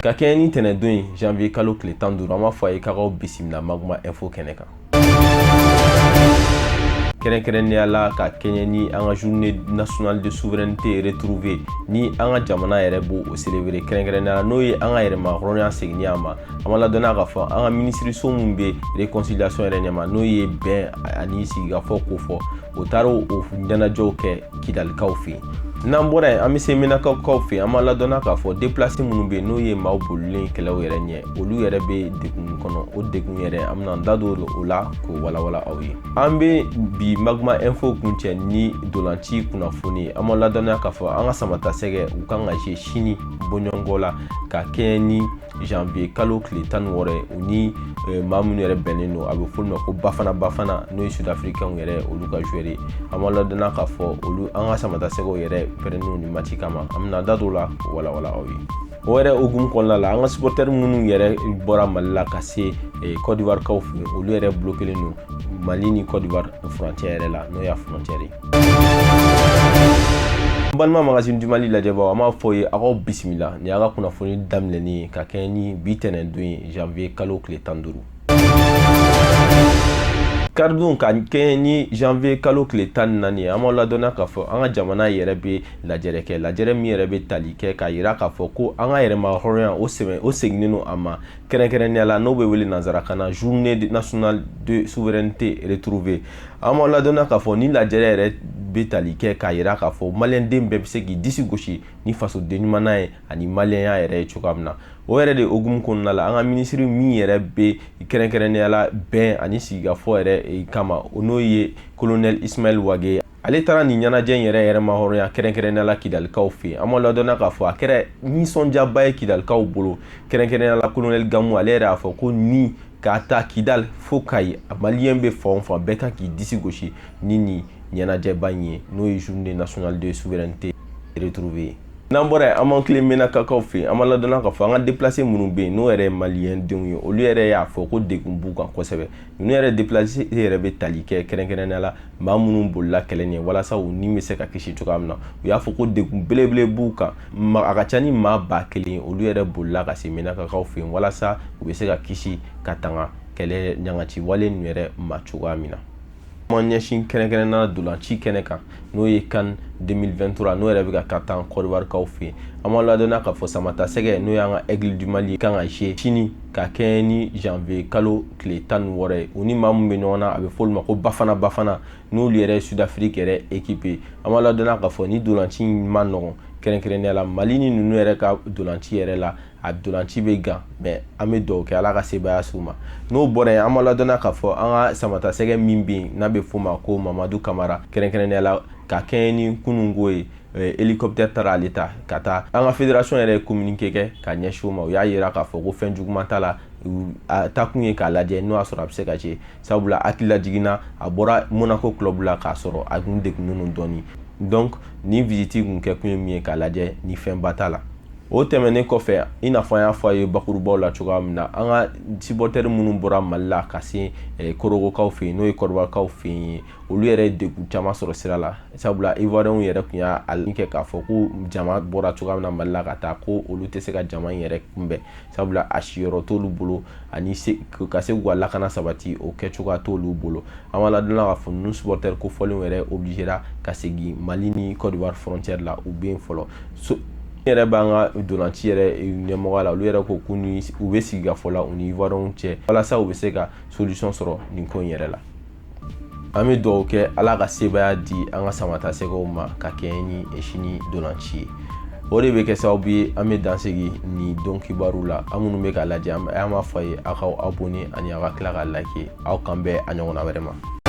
Ka kɛɲɛ ni tɛnɛdon ye, janvier kalo tile 15, an b'a fɔ a ye k'aw bisimila Magma Info kɛnɛ kan, kɛrɛnkɛrɛnnenya la ka kɛɲɛ ni an ka Journée nationale de souveraineté retrouvée, ni an ka jamana yɛrɛ b'o o célébrer, kɛrɛnkɛrɛnnenya la n'o ye an ka yɛrɛmahɔrɔnya seginni a ma. An ma ladɔnniya k'a fɔ an ka minisiriso min bɛ réconciliation yɛrɛ ɲɛma, n'o ye bɛn ani sigikafɔ kofɔ, o taara o ɲɛnajɛw kɛ Kidalikaw fɛ yen. N'an bɔra yen, an bɛ se Menakakaw fɛ yen. An ma ladɔnniya k'a fɔ déplacé minnu bɛ yen, n'o ye maaw bolilen kɛlɛw yɛrɛ ɲɛ, olu yɛrɛ bɛ degun kɔnɔ. O degun yɛrɛ, an bɛna an da don o la k'o walawala aw ye. An bɛ bi Magma Info kuncɛ ni dolanci kunnafoni ye. An ma ladɔnniya k'a fɔ an ka Samatasɛgɛ, u kan ka se sini bɔɲɔgɔnkɔ la ka kɛɲɛ ni janvier kalo tile 16 ye, u ni maa minnu yɛrɛ bɛnnen don, a bɛ f'olu ma ko Bafana Bafana, n'o ye Sud-Africains yɛrɛ, olu ka joueur ye. An ma ladɔnniya k'a fɔ olu, an ka Samatasɛgɛw yɛrɛ pɛrɛnnen ni match kama. An bɛna da don o la k'o walawala aw ye. O yɛrɛ hukumu kɔnɔna la, an ka supporter minnu yɛrɛ bɔra Mali la ka se Côte d'Ivoire kaw fɛ yen, olu yɛrɛ bloqué don Mali ni Côte d'Ivoire frontière yɛrɛ la, n'o y'a frontière ye. N balima Magazine du Mali lajɛbaaw, an b'a fɔ ye aw bisimila. Nin y'a ka kunnafoni daminɛni ye ka kɛɲɛ ni bi tɛnɛndon ye, janvier kalo tile 15. Karidon, ka kɛɲɛ ni janvier kalo tile 14 ye, an b'aw ladɔnniya k'a fɔ an ka jamana yɛrɛ bɛ lajɛrɛ kɛ, lajɛrɛ min yɛrɛ bɛ tali kɛ k'a yira k'a fɔ ko an ka yɛrɛma hɔrɔnya, o sɛbɛn o seginnen don a ma, kɛrɛnkɛrɛnnenya la n'o bɛ wele nanzarakan na Journée nationale de souveraineté retrouvée. An b'aw ladɔnniya k'a fɔ ni lajɛrɛ yɛrɛ bɛ tali kɛ k'a yira k'a fɔ maliyɛnden bɛɛ bɛ se k'i disi gosi ni fasoden ɲuman ye ani maliyɛnya yɛrɛ ye cogoya min na. O yɛrɛ de hukumu kɔnɔna la, an ka minisiri min yɛrɛ bɛ kɛrɛnkɛrɛnnenya la bɛn ani sigikafɔ yɛrɛ kama, n'o ye colonel Ismaël Wagué, ale taara nin ɲɛnajɛ in yɛrɛ yɛrɛma hɔrɔnya, kɛrɛnkɛrɛnnenya la Kidalikaw fɛ yen. An ma ladɔnniya k'a fɔ a kɛra nisɔndiyaba ye Kidalikaw bolo, kɛrɛnkɛrɛnnenya la colonel Gamou. Ale yɛrɛ y'a fɔ ko ni k'a ta Kidal fo Kayi, maliyɛn bɛ fan o fan, bɛɛ kan k'i disi gosi ni nin ɲɛnajɛba in ye, n'o ye Journée nationale de souveraineté retrouvée ye. N'an bɔra yen, an b'an tilen Menakakaw fɛ yen. An ma ladɔnniya k'a fɔ an ka déplacé minnu bɛ yen, n'o yɛrɛ ye maliyɛn denw ye, olu yɛrɛ y'a fɔ ko degun b'u kan kosɛbɛ. Ninnu yɛrɛ déplacé yɛrɛ bɛ tali kɛ kɛrɛnkɛrɛnnenya la maa minnu bolila kɛlɛ ɲɛ, walasa u ni bɛ se ka kisi cogoya min na. U y'a fɔ ko degun belebele b'u kan. A ka ca ni maa 1000, olu yɛrɛ bolila ka se Menakakaw fɛ yen, walasa u bɛ se ka kisi ka tanga kɛlɛ ɲagaci wale ninnu yɛrɛ ma cogoya min na. Man ɲɛsin kɛrɛnkɛrɛnnenya dolanci kɛnɛ kan, n'o ye CAN 2023, n'o yɛrɛ bɛ ka taa Côte d'Ivoire kaw fɛ yen. An ma ladɔnniya k'a fɔ Samatasɛgɛ, n'o y'an ka Aigle du Mali, kan ka se sini ka kɛɲɛ ni janvier kalo tile 16 ye, u ni maa min bɛ ɲɔgɔn na, a bɛ fɔ olu ma ko Bafana Bafana, n'olu yɛrɛ ye Sud-Afrique yɛrɛ équipe ye. An ma ladɔnniya k'a fɔ ni dolanci in ma nɔgɔn, kɛrɛnkɛrɛnnenya la Mali ni ninnu yɛrɛ ka dolanci yɛrɛ la, a dolanci bɛ gan, mais an bɛ dugawu kɛ Ala ka sebaaya s'u ma. N'o bɔra yen, an ma ladɔnniya k'a fɔ an ka Samatasɛgɛ min bɛ yen, n'a bɛ f'o ma ko Mamadu Kamara, kɛrɛnkɛrɛnnenya la ka kɛɲɛ ni kununko ye, hélicoptère taara ale ta ka taa. An ka fédération yɛrɛ ye communiqué kɛ ka ɲɛsin o ma. U y'a yira k'a fɔ ko fɛn juguman t'a la, a taa kun ye k'a lajɛ n'o y'a sɔrɔ a bɛ se ka se, sabula hakili lajiginna a bɔra Monaco club la k'a sɔrɔ a kun degunnen don dɔɔni. Donc ni visite kun kɛ kun ye min ye, k'a lajɛ ni fɛnba t'a la. O tɛmɛnen kɔfɛ, i n'a fɔ an y'a fɔ a ye bakurubaw la cogoya min na, an ka supporter minnu bɔra Mali la ka se Korogokaw fɛ yen, n'o ye Kɔdiwarikaw fɛ yen, olu yɛrɛ ye degun caman sɔrɔ sira la, sabula Ivoiriyɛnw yɛrɛ tun y'a kɛ k'a fɔ ko jama bɔra cogoya min na Mali la ka taa, ko olu tɛ se ka jama in yɛrɛ kunbɛn, sabula a siyɔrɔ t'olu bolo, ani ka se k'u ka lakana sabati, o kɛcogoya t'olu bolo. An b'a ladɔnniya k'a fɔ ninnu supporter kofɔlenw yɛrɛ obligéra ka segin Mali ni Côte d'Ivoire frontière la. U bɛ yen fɔlɔ. Yɛrɛ b'an ka dolanci yɛrɛ ɲɛmɔgɔ la, olu yɛrɛ ko k'u ni u bɛ sigi ka fɔ la u ni Ivoiriyɛnw cɛ, walasa u bɛ se ka solution sɔrɔ nin ko in yɛrɛ la. An bɛ dugawu kɛ Ala ka sebaaya di an ka Samatasɛgɛw ma ka kɛɲɛ ni sini dolanci ye. O de bɛ kɛ sababu ye an bɛ dan sigi nin don kibaru la. An minnu bɛ k'a lajɛ, an b'a fɔ a ye aw k'aw abonné ani aw ka tila ka like. Aw kan bɛn a ɲɔgɔnna wɛrɛ ma.